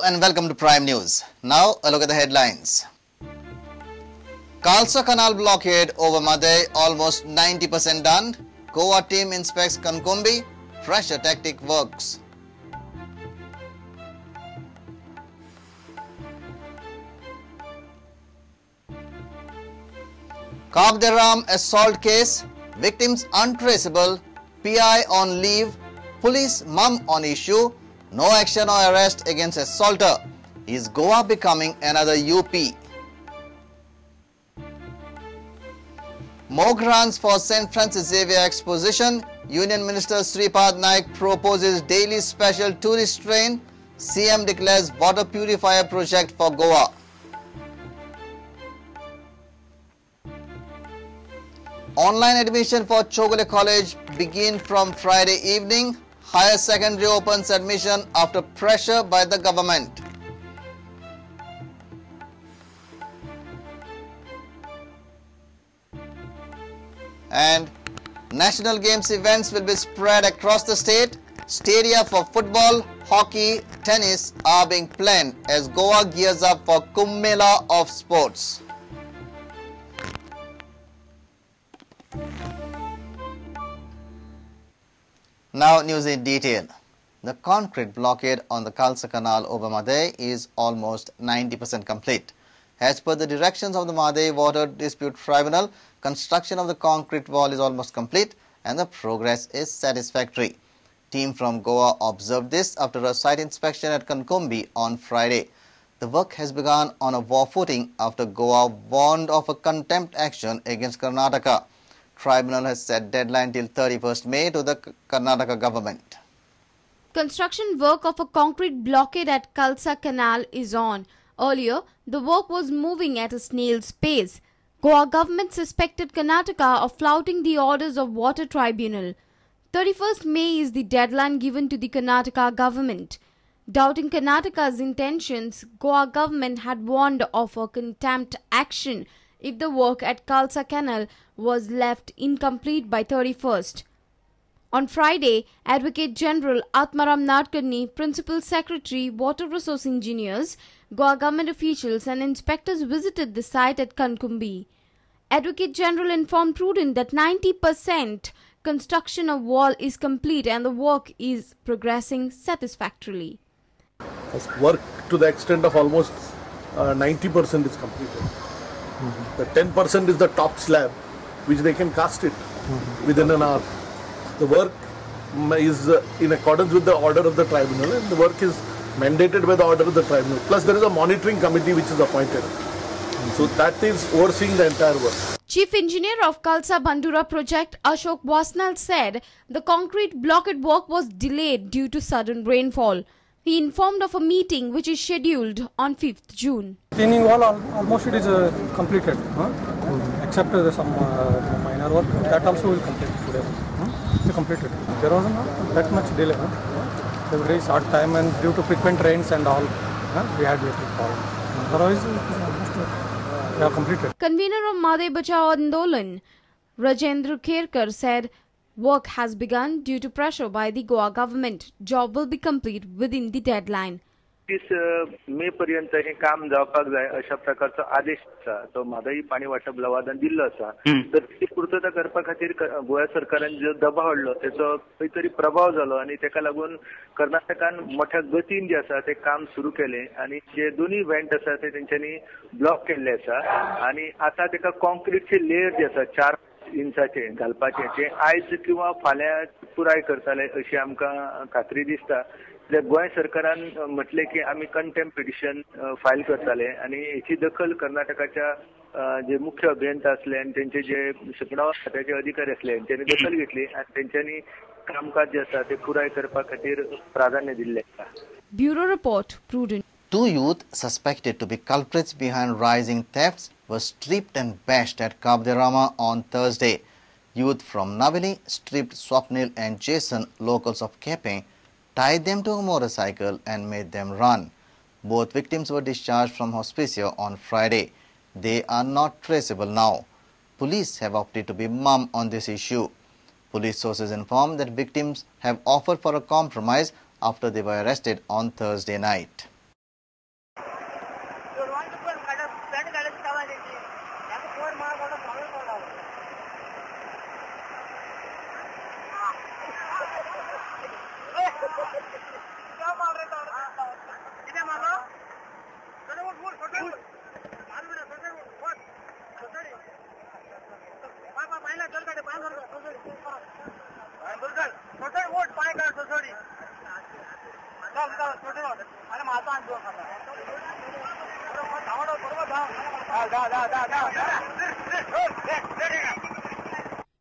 and welcome to Prime News. Now a look at the headlines. Kalsa Canal blockade over Mhadei almost 90% done. Goa team inspects Kankumbi. Pressure tactic works. Cabo de Rama assault case, victims untraceable, PI on leave, police mum on issue, no action or arrest against assaulter. Is Goa becoming another UP? More grants for St. Francis Xavier Exposition. Union Minister Sripad Naik proposes daily special tourist train. CM declares water purifier project for Goa. Online admission for Chowgule College begin from Friday evening. Higher secondary opens admission after pressure by the government. And National Games events will be spread across the state. Stadia for football, hockey, tennis are being planned as Goa gears up for Kumbh Mela of Sports. Now news in detail. The concrete blockade on the Kalsa Canal over Mhadei is almost 90% complete. As per the directions of the Mhadei Water Dispute Tribunal, construction of the concrete wall is almost complete and the progress is satisfactory. Team from Goa observed this after a site inspection at Kankumbi on Friday. The work has begun on a war footing after Goa warned of a contempt action against Karnataka. Tribunal has set deadline till 31st May to the Karnataka government. Construction work of a concrete blockade at Kalsa Canal is on. Earlier, the work was moving at a snail's pace. Goa government suspected Karnataka of flouting the orders of Water Tribunal. 31st May is the deadline given to the Karnataka government. Doubting Karnataka's intentions, Goa government had warned of a contempt action if the work at Kalsa Canal was left incomplete by 31st. On Friday, Advocate General Atmaram Nadkarni, Principal Secretary, Water Resource Engineers, Goa government officials and inspectors visited the site at Kankumbi. Advocate General informed Prudent that 90% construction of wall is complete and the work is progressing satisfactorily. Work to the extent of almost 90% is completed. The 10% is the top slab, which they can cast it within an hour. The work is in accordance with the order of the tribunal, and the work is mandated by the order of the tribunal. Plus there is a monitoring committee which is appointed. So that is overseeing the entire work. Chief Engineer of Kalsa Bandura project Ashok Wasnal said the concrete blockade work was delayed due to sudden rainfall. He informed of a meeting which is scheduled on 5th June. Cleaning wall almost it is completed, except some minor work that also will complete today. It's completed. There was not that much delay. A very short time, and due to frequent rains and all, we had little problem. Otherwise, it is almost we have completed. Convener of Mhadei Bachao Andolan, Rajendra Kerkar, said work has begun due to pressure by the Goa government. Job will be complete within the deadline. 30 मे पर्यंत हे काम जावपाक जाय अशा प्रकारचो आदेश आसा तो म्हादई पाणी वाटप लवादान दिल्लो आसा. तर ती पूर्तता करपा खातीर गोवा सरकारान जो दबाव हाडलो तेचो खंय तरी प्रभाव जालो आनी तेका लागून कर्नाटकान मोठ्या गतीन जे आसा ते काम सुरू केलें आनी जे दोनूय वेंट आसा ते तेंच्यांनी ब्लॉक केल्ले आसा आनी आतां तेका कॉन्क्रीटचे लेयर जे आसा 4 इंचाचे घालपाचे ते आयज किंवा फाल्यां पुराय करतले अशी आमकां खात्री दिसता. गोंय सरकारान म्हटलें की आमी कंटेम्प्ट पिटिशन फायल करताले आनी हेची दखल कर्नाटकाच्या जे मुख्य अभियंता आसले आनी तेंचे जे शिंपणावळ खात्याचे अधिकारी आसले तेंच्यांनी दखल घेतली आनी तेंच्यांनी कामकाज जे आसा ते पुराय करपा खातीर प्राधान्य दिल्लें आसा. Bureau report, Prudent. Two youth suspected to be culprits behind rising thefts were stripped and bashed at Cabo de Rama on Thursday. Youth from Navili stripped Swapnil and Jason, locals of Kepe, tied them to a motorcycle and made them run. Both victims were discharged from hospicio on Friday. They are not traceable now. Police have opted to be mum on this issue. Police sources informed that victims have offered for a compromise after they were arrested on Thursday night.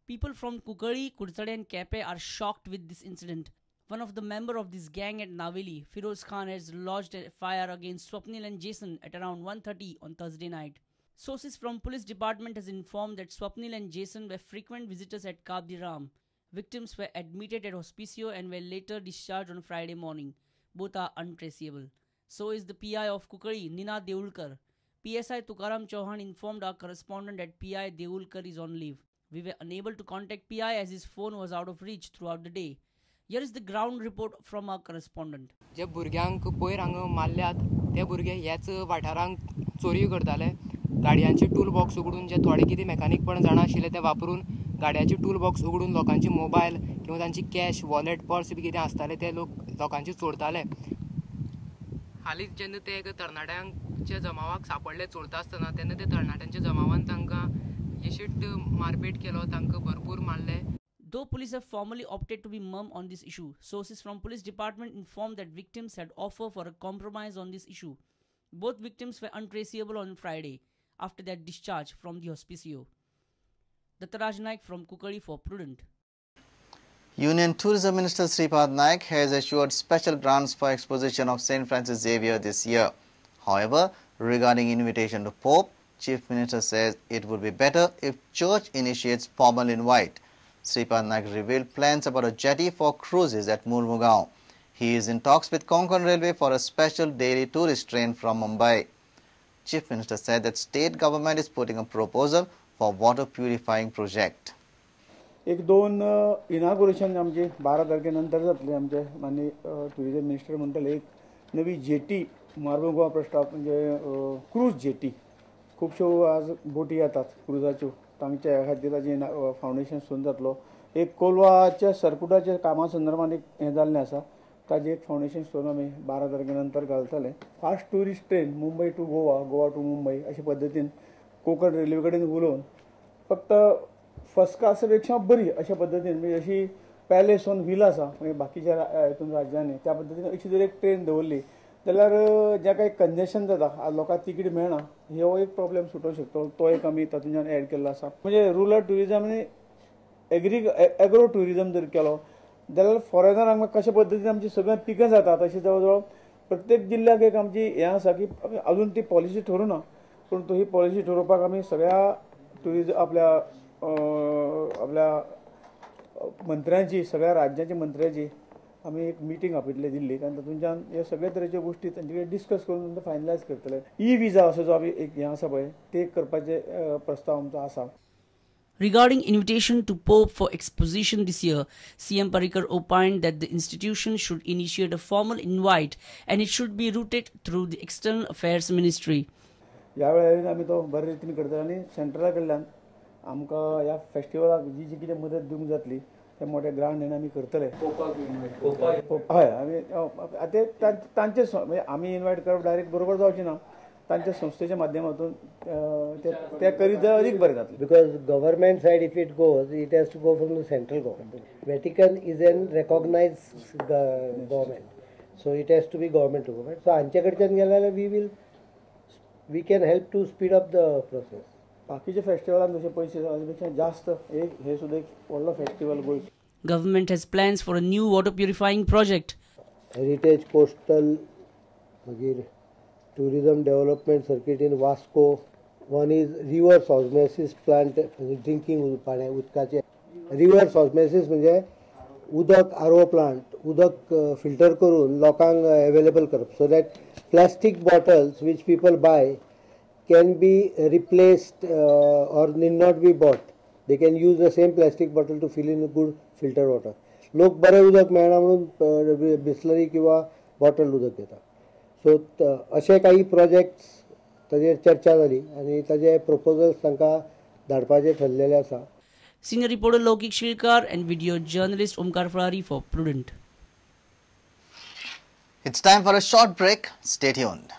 People from Kukali, Kurchade and Kepe are shocked with this incident. One of the member of this gang at Naveli, Firoz Khan, has lodged a fire against Swapnil and Jason at around 1:30 on Thursday night. Sources from police department has informed that Swapnil and Jason were frequent visitors at Cabo de Ram. Victims were admitted at Hospicio and were later discharged on Friday morning. Both are untraceable. So is the PI of Kukali, Nina Deulkar. PSI Tukaram Chauhan informed our correspondent that PI Deulkar is on leave. We were unable to contact PI as his phone was out of reach throughout the day. Here is the ground report from our correspondent. जे भुरग्यांक पयर हांगा मारल्यात ते भुरगे ह्याच वाठारांक चोरी करताले. गाडयांचे tool box उगडून जे थोडे कितें मेकानिकपण जाणा आशिल्ले ते वापरून गाडयांचे टूल बॉक्स उगडून लोकांचे मोबायल किंवा तांची कॅश वॉलेट पर्स बी कितें आसताले ते लोक लोकांचे चोरताले. हालींच जेन्ना ते एका तरणाट्यांच्या जमावाक सापडले चोरता आसतना तेन्ना ते तरणाट्यांच्या जमावान तांकां येशीट मारपेट केलो, तांकां भरपूर मारले. Though police have formally opted to be mum on this issue, sources from police department informed that victims had offered for a compromise on this issue. Both victims were untraceable on Friday after their discharge from the hospicio. Dattaraj Naik from Kukali for Prudent. Union Tourism Minister Sripad Naik has assured special grants for exposition of St. Francis Xavier this year. However, regarding invitation to Pope, Chief Minister says it would be better if Church initiates formal invite. Sripad Naik revealed plans about a jetty for cruises at Murmugao. He is in talks with Konkan Railway for a special daily tourist train from Mumbai. Chief Minister said that state government is putting a proposal for water purifying project. एक दोन inauguration आमचे 12 तारखे नंतर जातले. आमचे माननीय tourism minister म्हणटले एक नवी जेटी मार्मोगांव प्रस्ताव म्हणजे क्रूज जेटी. खुबश्यो आज बोटी येतात क्रुजाच्यो, तांच्या खातीर ताजें फावंडेशन स्टोन जातलो. एक कोलवाच्या सरकुटाच्या कामा संदर्भात एक हें जाल्लें आसा, ताजें एक फावंडेशन स्टोन आमी 12 तारखे नंतर घालतले. Fast tourist train Mumbai to Goa, Goa to Mumbai अशे पद्दतीन कोंकण रेल्वे कडेन उलोवन फक्त फर्स्ट क्लासापेक्षा बरी अशा पद्दतीन म्हणजे अशी पॅलेस ऑन व्हील आसा म्हणजे बाकीच्या हितून राज्यांनी त्या पद्दतीन अशी जर एक ट्रेन दवरली जाल्यार जें कांय कंजेशन जाता लोकांक तिकीट मेळना हो एक प्रॉब्लेम सुटोवंक शकता. तो एक आमी तातूंतल्यान एड केल्लो आसा. म्हणजे रुरल ट्युरिजम आनी एग्रो ट्युरिजम जर केलो जाल्यार फॉरेनरांक कशा पद्दतीन आमची सगळ्यां पिकां जाता तशें जवळ जवळ प्रत्येक जिल्ल्याक एक आमची हें आसा की अजून ती पॉलिसी ठरोवना, पूण ही पॉलिसी ठरोवपाक आमी सगळ्या ट्युरिजम आपल्या आपल्या मंत्र्यांची सगळ्या राज्याच्या मंत्र्यांची आमी एक मिटींग आपयतले दिल्लीक आनी तातूंतल्यान हे सगळे तरेच्यो गोश्टी तांचे कडेन डिस्कस करून फायनलायज करतले. ई विजा असो जो आमी एक हें आसा पळय ते करपाचे प्रस्ताव आमचो आसा. Regarding invitation to Pope for exposition this year, CM Parrikar opined that the institution should initiate a formal invite and it should be routed through the External Affairs Ministry. ह्या वेळार आमी तो बरे रितीन करतले आनी सेंट्रला कडल्यान आमकां ह्या फेस्टिवलाक जी जी कितें मदत दिवंक जातली ते मोठे ग्रांट हें आमी करतले. हय, आमी ते तांचे म्हणजे आमी इनवायट करप डायरेक्ट बरोबर जावचें ना, तांच्या संस्थेच्या माध्यमातून ते करीत जाल्यार अदीक बरें जातलें. Because government side if it goes it has to go from the central government. Vatican is an recognised government, so it has to be government to government. So हांचे कडच्यान गेले जाल्यार we can help to speed up the process. बाकीच्या फेस्टिवलान जशे पयशे ताजे पेक्षा जास्त एक हे सुद्दां एक व्हडलो फेस्टिवल गोंयचो. Government has plans for a new water purifying project. Heritage coastal मागीर tourism development circuit in Vasco. One is reverse osmosis plant drinking पाणी उदकाचे रिवर्स ऑस्मोसिस म्हणजे उदक आरो प्लांट उदक फिल्टर करून लोकांक अवेलेबल करप, so that plastic bottles which people buy can be replaced or need not be bought. They can use the same plastic bottle to fill in good filter water. लोक बरें उदक मेळना म्हणून बिस्लरी किंवा बॉटल उदक घेता. सो अशे काही प्रोजेक्ट्स ताजेर चर्चा जाली आनी ताजे प्रपोजल्स तांकां धाडपाचें ठरलेलें आसा. Senior reporter Lokik Shilkar and video journalist Omkar Ferrari for Prudent. It's time for a short break. Stay tuned.